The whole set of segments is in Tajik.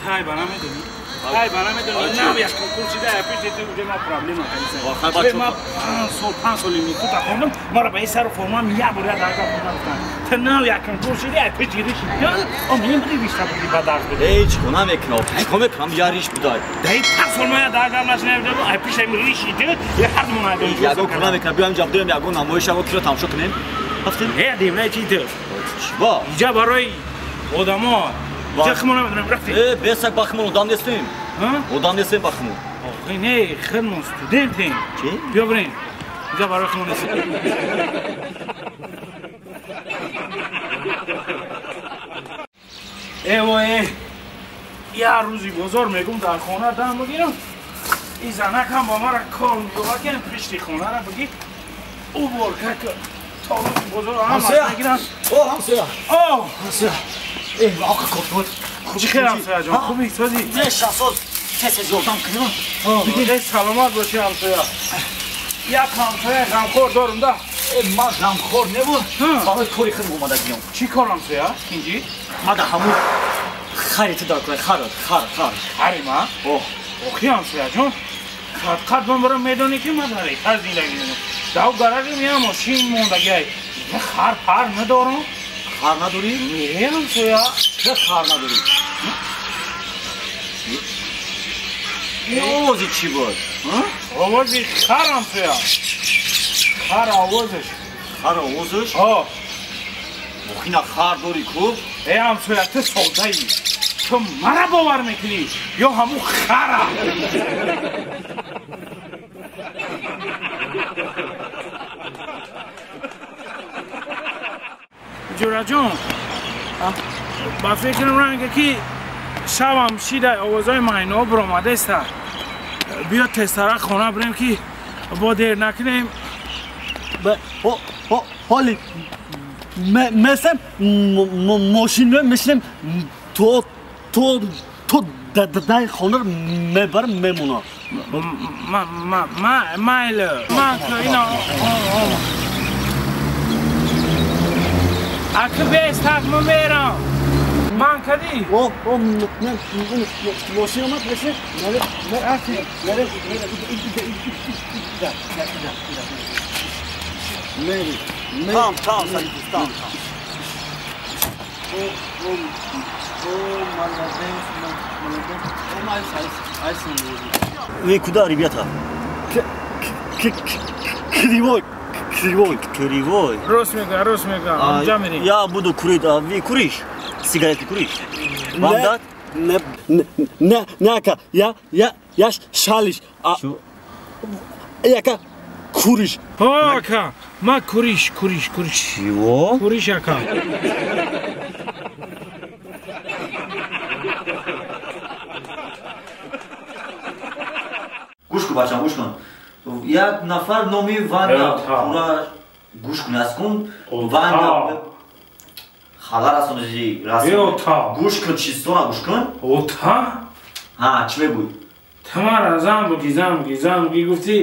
Тай ба намедонӣ? Тай ба намедонӣ? Нав як конкурс шида, пеши ту уже ма проблема кардисам. Ма 5 сол, 5 соли института хондам, мара ба ин сару формам як бор як дарга хонда гуфтам. Ту нав як конкурс шида, пеши риши. О, мен буди ришта буди ба дарс буди. Эй, чӣ кор намекунам? Чӣ кор мекунам? Я риш будай. Дай 5 сол ма як дарга нашинавида, ай пеши риши ту, я ҳар мона донишгоҳ. Ягон кор намекунам. Биёем ҷа бидоем ягон намоиш, ягон киро тамошо кунем. Рафтем? Э, девна чи ту? Ба? Иҷа барои одамо. Иҷа химон намедонем, рафтем. Э, бесак ба химон одам нестем. Одам нестем ба химон. Охи не, хидмон студентем. Чӣ? Биё бирем. Иҷа барои химон нестем. Э вой, я рӯзи бозор мегум дар хона дам бигирам. И занакам ба мара кор меёва ки пишти хонара бигӣ. Уборка ка то рӯзи бозор ҳама мегирам. О, ҳамсоя. О, ҳамсоя. Э, оқа кот. Чӣ хел ҳамсоя ҷон? Хубӣ, созӣ? Не, шасоз. Тез ёрдам кунем. Э, саломат бошӣ ҳамсоя. Як ҳамсояи ғамхор дорум да. Э, ман ғамхор небуд. Барои кори худ омадагиём. Чӣ кор ҳамсоя? Кинҷи? Ма да ҳамун хари ту дар кор, хар, хар, хар. Хари ма? О. Охи ҳамсоя ҷон. Қад ман барам медонӣ ки ман дар итар зиндагӣ мекунам. Дав гаражи меям мошин мондагиай. Хар пар надорам. Хар надорӣ? Не, ҳамсоя. Чӣ хар надорӣ? Ин овози чӣ буд? Овози хар ҳамсоя. Хар овозаш. Хар овозаш? О. Охина хар дорӣ ку? Э, ҳамсоя, ту содаӣ. Ту мара бовар мекунӣ ё ҳамун хара? Ҷураҷон, ба фикрам ранге ки шавам шида овозҳои майнаҳо биромадаеста. Биё тезтара хона бирем ки бо дер накунем. Ҳоли месем мошин мешинем то дай хона мебарам мемонам. Майли, ман ина аки бестак ма мерам. Ман кадӣ? О, о, мошин омад, мешин, мере, мере, мере, мере. Там, там, садитесь, там, там. О, о, о, молодец, молодец. О, айс, айс. Вы куда, ребята? Кривой, кривой, кривой. Рост мега, рост мега. Онҷа мерем. Я буду курить, а вы куришь? Сигареты куришь? Вам дать? Не, не, не, ака, я шалиш. А, яка куриш. О, ака, ма куриш, куриш, куриш. Чего? Куриш, ака. Гӯш кун, бачам, гӯш кун. Як нафар номи Ваня пура гӯш кун, аз кун Ваня хала расонизи расон. Гӯш кун, чистона гӯш кун. Ота? Ҳа, чӣ мегӯй? Тамара зан буди, зан буди, зан буди гуфтӣ.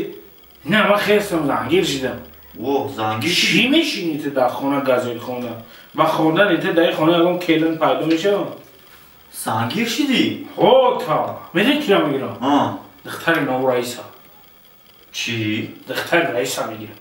Не, ман хестам зангир шидам. О, зангир шидӣ? Чӣ мешинӣ ту дар хона газет хонда? Ба хондани ту дар хона ягон келин пайдо мешавад? Зангир шидӣ? Ота, медонӣ кира мегирам? Духтари нову раиса. Чӣ? Духтари раиса мегирам.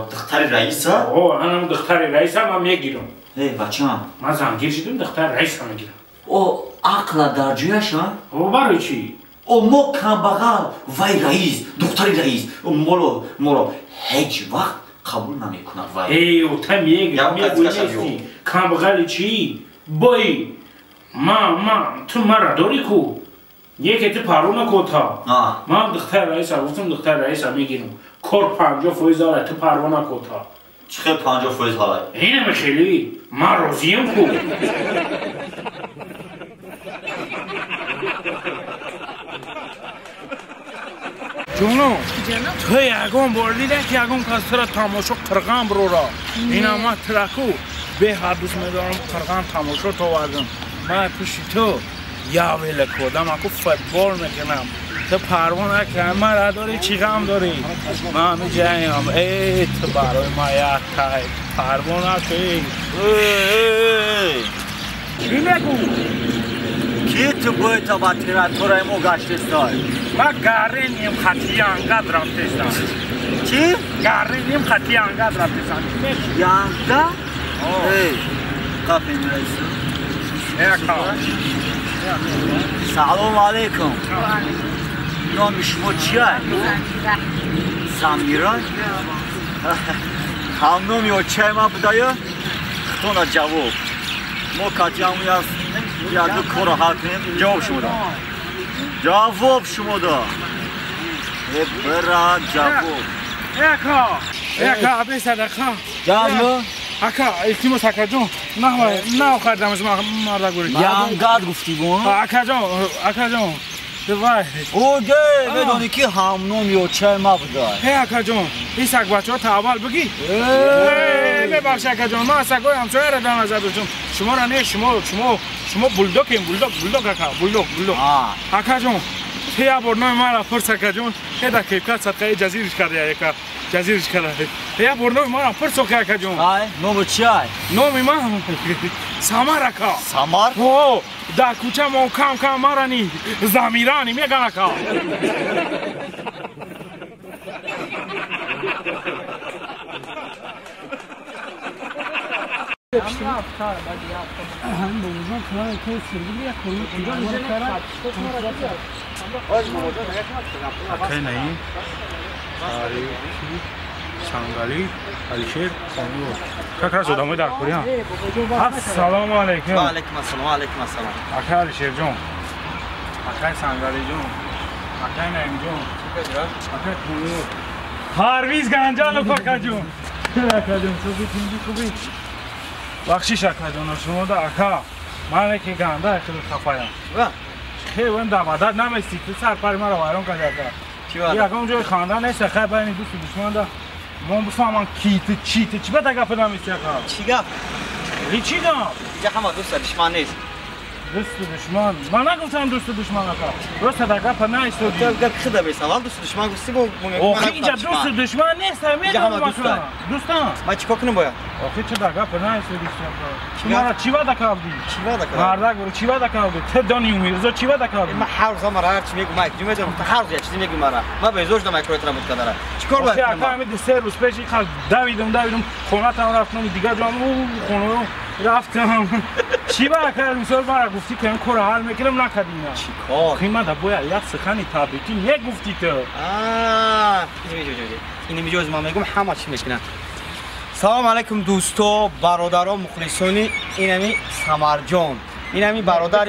Духтари раиса? О, анам духтари раиса ман мегирам. Э, бачам. Ман зангир шидам, духтари раиса мегирам. О, ақла дар ҷояш, а? О, барои чӣ? О, мо камбағал, вай раис, духтари раис. Моро ҳеҷ вақт қабул намекунад вай. Э, ота мегӯ, камбағали чӣ? Бой, ма, ту мара дорӣ ку? Яке ту паро накота. Ман духтари раиса гуфтам, духтари раиса мегирам. Кор 50% ҳалай, ту парво накота. Чӣ хел 50% ҳалай? Инаме хеле, ман розиям ку. Ҷоно, ту ягон бор дида ки ягон кас тура тамошо қирған бирора? Ина ман тураку беҳад дӯст медорам, қирған тамошо товардам. Ман пиши ту я великодам, аку футбол мекунам. Ту парво накун, мара дорӣ, чӣ ғам дорӣ? Ман меҷаям. Э, ту барои ман як тай, парво накун. Чӣ мегӯ? Ки ту бояд ба территорияи мо гаштестай? Ма гареним хати янгад рафтестам. Чӣ? Гареним хати янгад рафтестам. Янга? Эй, қафин раису. Салом алейкум. Номи шумо чия? Замира? Ҳамноми очаи ма будая? Хитона ҷавоб. Мо катиаму яду корро ҳал кунем. Ҷавоб шумо да. Ҷавоб шумо да. Э бира ҷавоб. Ака, ака, аби садақа. Ҷавоб. Ака, илтимос акаҷон, на охардамаш марда гӯри. Янгад гуфтӣ бо? Акаҷон, акаҷон. Вай. Оге, медонӣ ки ҳамноми очаи ма будай. Э акаҷон, ин сагбачаҳо та аввал бигӣ. Мебахш акаҷон, ман сагои ҳамсояро дар назар доштам. Шуморо не, шумо булдокем, булдок, булдок ака, булдок, булдок. Акаҷон, я бор номи маро пурс акаҷон, эда кепка садқаи ҷазириш карда яка, ҷазириш карда. Я бор номи маро пурс ока акаҷон. Ай, номи чиай? Номи ман Самар ака. Самар? О, дар кӯча мо кам кам марани замирани меган ака. Акай Наим, Сангалӣ, Алишер, Комилов. Как раз одамои дар Корея. Ассалому алайкум. Ва алайкум ассалом, ва алайкум ассалом. Акай Алишерҷон, акай Сангалиҷон, акай Наимҷон, акай Комилов. Парвиз Ганҷанов акаҷон. Акаҷон, хубӣ, тинҷӣ, хубӣ. Бахшиш акаҷон, шумо да ака. Ман ки ганда хеле хафаям. Хеле дар мадад наместӣ, ту сарпари маро вайрон кардӣ ака. Ягон ҷои ханда нест, хай байни дӯсту душман да. Ман бифаҳмам ки ту чӣ, ту чӣ ба гапа наместӣ ака? Чӣ гап? Хеле чӣ гап? Инҷа ҳама дӯсту душман нест. Дӯсту душман? Ман нагуфтам дӯсту душман ака. Роста дар гапа наистоди. Ту гапи худа бес. Аввал дӯсту душман гуфтӣ, бо Охи инҷа дӯсту душман нест, медонам ака. Дӯстан. Ман чӣ кор кунам бояд? Охи чӣ дар гапа наистоди ака? Ту маро чӣ ваъда кардӣ? Чӣ ваъда кардам? Мардак буро чӣ ваъда кардӣ? Ту дони Мирзо чӣ ваъда кардӣ? Ман ҳар рӯз маро ҳар чӣ мегӯ, ман якҷо медонам, ту ҳар рӯз як чизе мегӯ маро. Ман безор шудам як корро буд кардара. Чӣ кор бояд кунам? Ака ҳамин се рӯз пеш ин қадр давидам, хонатам рафтам, дигар ҷоам хона рафтам. Чӣ ваъда кардӣ? Мисол маро гуфтӣ ки ин корро ҳал мекунам, накардӣ ина. Чӣ кор? Охи ман да бояд як сухани табрикӣ мегуфтӣ ту. Ин имиҷоз ман мегӯм ҳама чӣ мекунанд. Салом алейкум дӯсто, бародаро, мухлисони инами Самарҷон. Инами бародар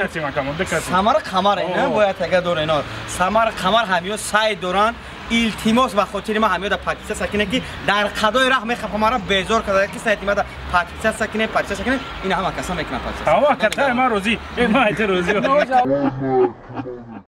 Самар Қамар ина бояд ага дора ино. Самар Қамар ҳамиё сай доранд. Илтимос ба хотири ма ҳамиё да подписа сакине ки дар қадои раҳ мехапа мара безор карда ки сайти ма да подписа сакине, подписа сакине. Ина ҳама каса мекунанд подписа. Ҳама ката ма розӣ. Э ма айта розӣ.